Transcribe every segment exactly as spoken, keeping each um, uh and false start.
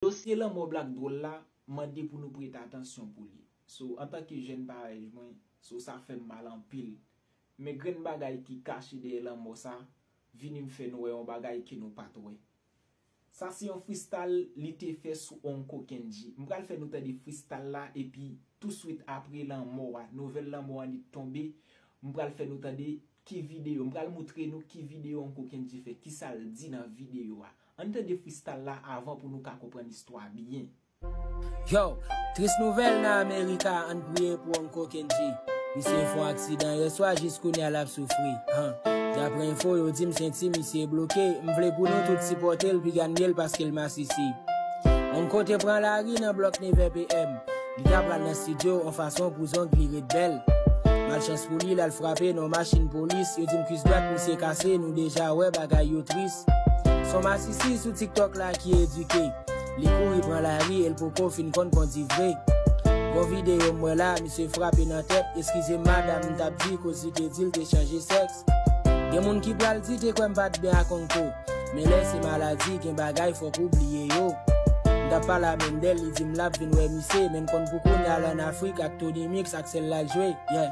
Dosye lanmò Black Drol la mande pou nou prete atansyon pou li. So, antanke jèn parèy mwen, so, sa fè m mal anpil. Men grenn bagay ki kache dèyè lanmò sa, vini m fè nou wè yon bagay ke nou pa t wè. Sa se yon freestyle li te fè sou Onko Kendji. M pral fè nou tande freestyle la, epi touswit apre lanmò a, nouvèl lanmò a li t tonbe, m pral fè nou tande ki videyo, m pral moutre nou ki videyo Onko Kendji fè, kisa l di nan videyo a. Ann tande freestyle la avan pou nou ka konprann istwa byen. Yo, tris nouvèl nan Amerika, ann priye pou Onko Kendji. Misye fè yon aksidan yèswa, jis kounye a l ap soufri. Han. Daprè enfo, yo di m senti misye bloke. M vle pou nou tout sipòte l, piga n ye l paske l masisi. Onko te pran lari nan blòk nèf è p m. Li ta pral nan estidyo, yon fason pou zong li ret bèl. Malchans pou li, l al frape nan machin polis. Yo di m kwis dwat misye kase, nou deja wè bagay yo tris. S on masisi sou TikTok la ki edike. Li kouri pran lari e l poko fin konn kondi vre. Gon videyo m wè la, misye frape nan tèt. Eskize m madanm, m t ap di koz li te di l te chanje sèks. Gen moun ki pral di te kwè m pa t byen ak Onko. Men lè se maladi, gen bagay fòk ou bliye yo. M t ap pale a Mendel, li di m l ap vin wè misye, men n konn pou kounye a l ann Afrik ak Tony Mix ak sèl l al jwe. Yeah.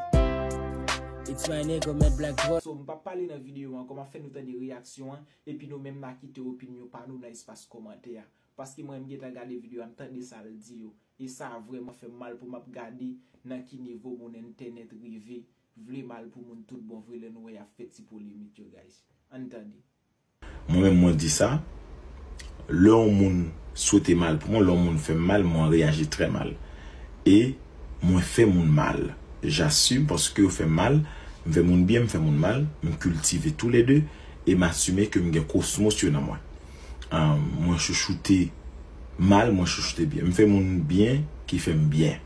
It's my nigga, Mad Black Drol. So, m p ap pale nan videyo ankò, m ap fè nou tande reyaksyon an, epi nou menm n a kite opinyon pa nou nan espas kòmantè a. Paske mwen, m gentan gade videyo a, m tande sa l di yo. E sa vrèman fè m mal pou m ap gade nan ki nivo moun entènèt rive, vle mal pou moun tout bon vre lè nou wè y ap fè ti polemik yo, guys. Ann tande. Mwen menm, mwen di sa, lè yon moun swete mal pou mwen, lè yon moun fè m mal, mwen reyaji trè mal. E mwen fè moun mal. J'assume, paske yo fè m mal, m fè moun byen, m fè moun mal, m kiltive toulède, e m asime ke m gen kosmos yo nan mwen. Ahn, mwen chouchoute mal, mwen chouchoute byen. M fè moun byen ki fè m byen.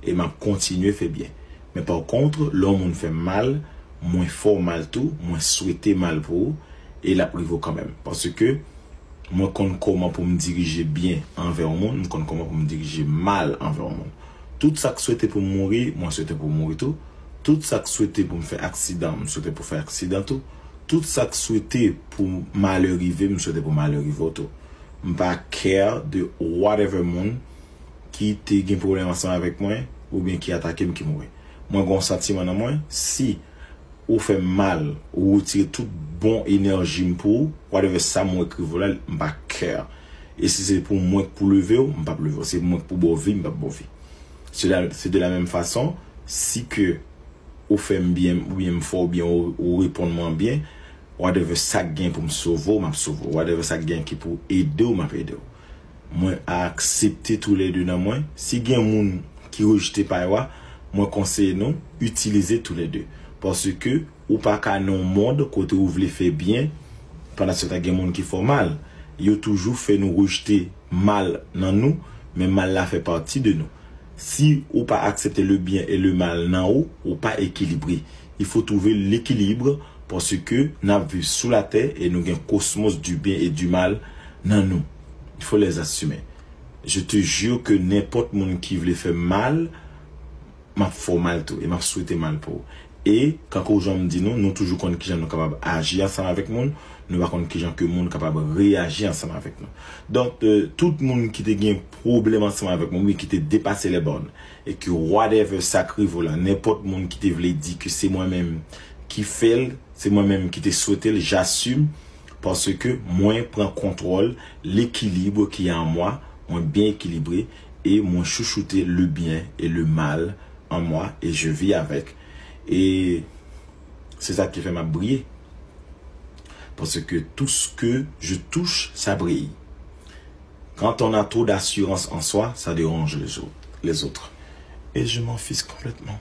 E m ap kontinye fè byen. Men pa kont, lè yon moun fè m mal, mwen fè w mal tou, mwen swete mal pou ou, e l ap rive w kanmenm. Paske mwen konn kòman pou m dirije byen anvè yon moun, m konn kòman pou m dirije mal anvè yon moun. Tout sa k swete pou m mouri, mwen swete pou w mouri tou. Tout sa k swete pou m fè aksidan, m swete pou w fè aksidan tou. Tout sa k swete pou malè rive m, m swete pou malè rive w tou. M pa care de whatever moun ki te gen pwoblèm ansanm avèk mwen oubyen ki atake m, ki mouri. Mwen gen yon santiman nan mwen, si ou fè m mal, ou retire tout bon enèji m pou ou, whatever sa m wè k rive w la, m pa care. E si se pou mwen k pou leve w, m p ap leve w. Se mwen k pou ba w vi, m p ap ba w vi. Se la, c'est de la même façon, si ke ou fè m byen, oubyen m fè w byen, ou, ou reponn mwen byen, whatever sa k gen pou m sove w, m ap sove w. Whatever sa k gen ki pou ede w, m ap ede w. Mwen aksepte toulède nan mwen. Si gen moun ki rejte pa yo a, mwen konseye nou, itilize toulède. Paske ou pa ka nan yon mond kote ou vle fè byen, pandan se tan gen moun ki fè w mal. Yo toujou fè nou rejte mal nan nou, men mal la fè pati de nou. Si ou pa aksepte le bien et le mal nan ou, ou pa ekilibre. Il faut trouver l'équilibre, paske n ap viv sou latè e nou gen kosmos du bien et du mal nan nou. Il faut les assumer. Je te jure que nenpòt moun ki vle fè m mal, m ap fè w mal tou e m ap swete mal pou ou. E, kankou jan m di nou, nou toujou konn kijan nou kapab aji ansanm avèk moun, nou pa konn kijan ke moun kapab reyaji ansanm avèk nou. Donk, euh, tout moun ki te gen pwoblèm ansanm avèk mwen, oubyen ki te depase les bornes, e ke whatever sa k rive w la, nenpòt moun ki te vle di ke se mwen menm ki fè l, se mwen menm ki te swete l, j'assume, paske mwen pran kontwòl l'équilibre qui est en moi, mwen byen ekilibre, e mwen chouchoute le bien et le mal en moi, et je vis avec. E se sa ki fè m ap briye. Parce que tout ce que je touche, ça brille. Quand on a trop d'assurance en soi, ça dérange les autres, les autres. Et je m'en fiche complètement.